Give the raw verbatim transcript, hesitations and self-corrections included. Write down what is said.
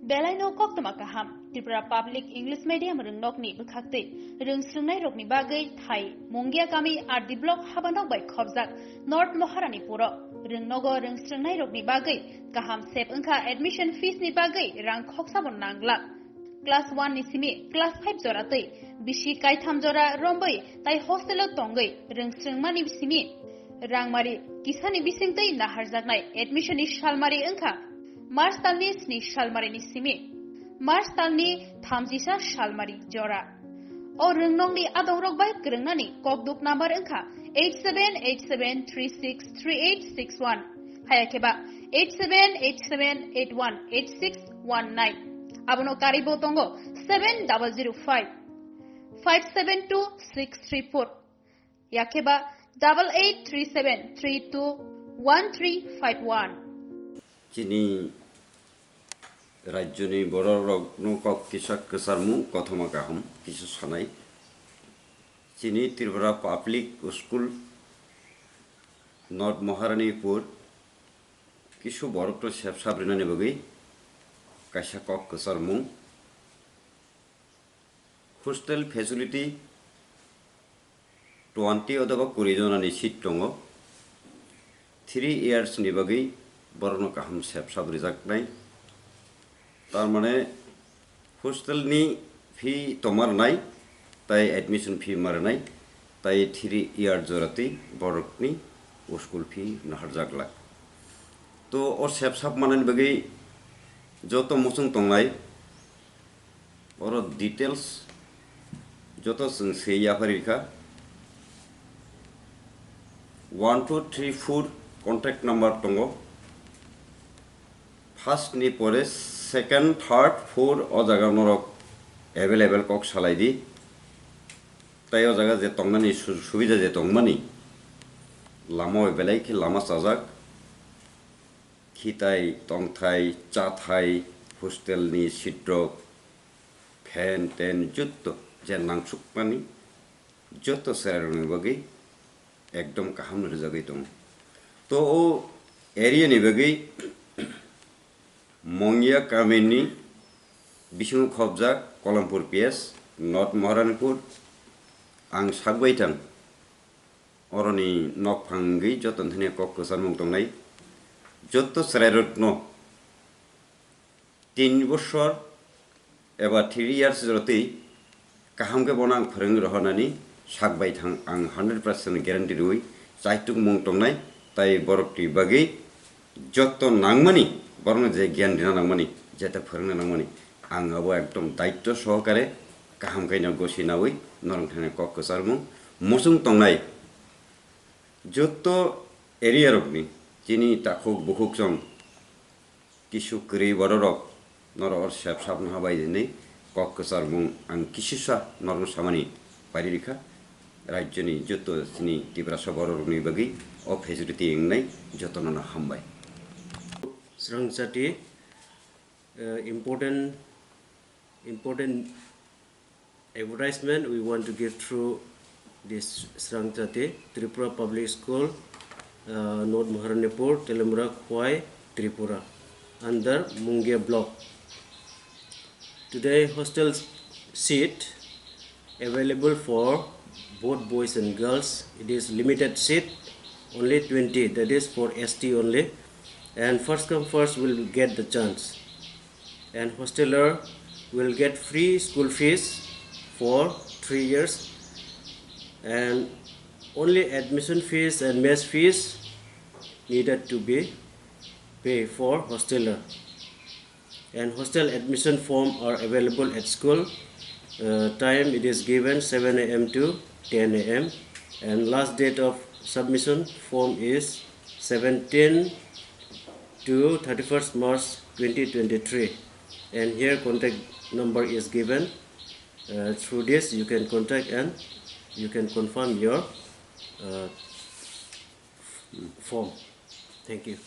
Belaino koktwma kaham, Tripura Public English Medium rwngnokni bwkhaktwi rwng swrwngnairokni bagwi thai Mungia kami R D block habanok bai khobjak North Moharanipuro rwngnogo rwng swrwngnairokni bagwi kaham sep wngkha admission fees ni bagwi rang khoksabo nanglak. Class one ni simi class five jora twi bisi kaitham jora rombwi tai hostel o tongwi rwng swrwngmani simi rangmari kisani bisingtwi naharjaknai admission ni salmari wngkha March talni sni salmari ni simi March talni thamjisa salmari jora. O rwngnokni adongrok bai kwrwngnani kokduk number wngkha eight seven eight seven three six three eight six one, haya khe ba eight seven eight seven eight one eight six one nine. Abono karibo tongo seven double zero five, five seven two six three four, ya khe ba double eight three seven three two one three five one. Chini rajyoni bororokno kok kisa kwcharmung kothoma kaham kisa sanai. Chini Tripura Public School North Maharanipur kisu borokno sep sap rinani bagwi kaisa kok kwcharmung. Hostel facility twenty odoba kuri jonani seat tongo. Three years ni bagwi borokno kaham sep sap rijaknai. Tar mane hostel ni fee toma rwnai, tai admission fee ma rwnai, tai three year joratwi borokni school fee naharjak glak. To o sep sap manani bagwi joto muchung tongnai, oro details joto chwng se yaphari rikha. One two three four contact number tongo. First ni pore second, third, fourth o jaga norok available kok salai di. Tai o jaga je tongnani su-, subida je tongmani, lama bai belai khe lama chajak. Khitai, tongthai, chathai, hostel ni seat rok, fan, ten, jotto je nangsukmani, jotto chwrairokni bagwi ekdom kaham no rijagwi tongo. To o area ni bagwi Mongia kamini bisingo khobjak Kolampur P S, North Maharanipur, ang sakbai thang. Oroni nokphang wngwi joto thani kok kwcharmung tongnai. Jotto chwrairokno tin bosor eba three years rotwi kaham khe bono ang phwrwngwi rohornani sak bai thang, ang hundred percent guarantee rwui chaitukmung tongnai, tai borokni bagwi joto nangmani, borokno je gyan rina nangmani, jeta phwrwngna nangmani, ang abo ekdom daitto sohokare kaham khe no gosi naui norok thani kok kwcharmung muchung tongnai. Joto area rokni chini takhuk bukhuk chwng kisu kwrwi bororok norok or sep sap no habai hinwi kok kwcharmung ang kisisa norok samani pari rikha. Rajyoni joto chini Tiprasa bororokni bagwi o facility wngnai jotono no hambai. Srangchati, uh, important, important advertisement we want to give through this Srangchati Tripura Public School, uh, North Maharanipur, Teliamura, Khowai, Tripura, under Mungia block. Today hostel seat available for both boys and girls. It is limited seat, only twenty, that is for S T only. And first come first will get the chance. And hosteler will get free school fees for three years, and only admission fees and mess fees needed to be paid for hosteler. And hostel admission form are available at school. Uh, time it is given seven a m to ten a m, and last date of submission form is seventeen to thirty-first March twenty twenty-three. And here contact number is given. Uh, through this you can contact and you can confirm your, uh, form. Thank you.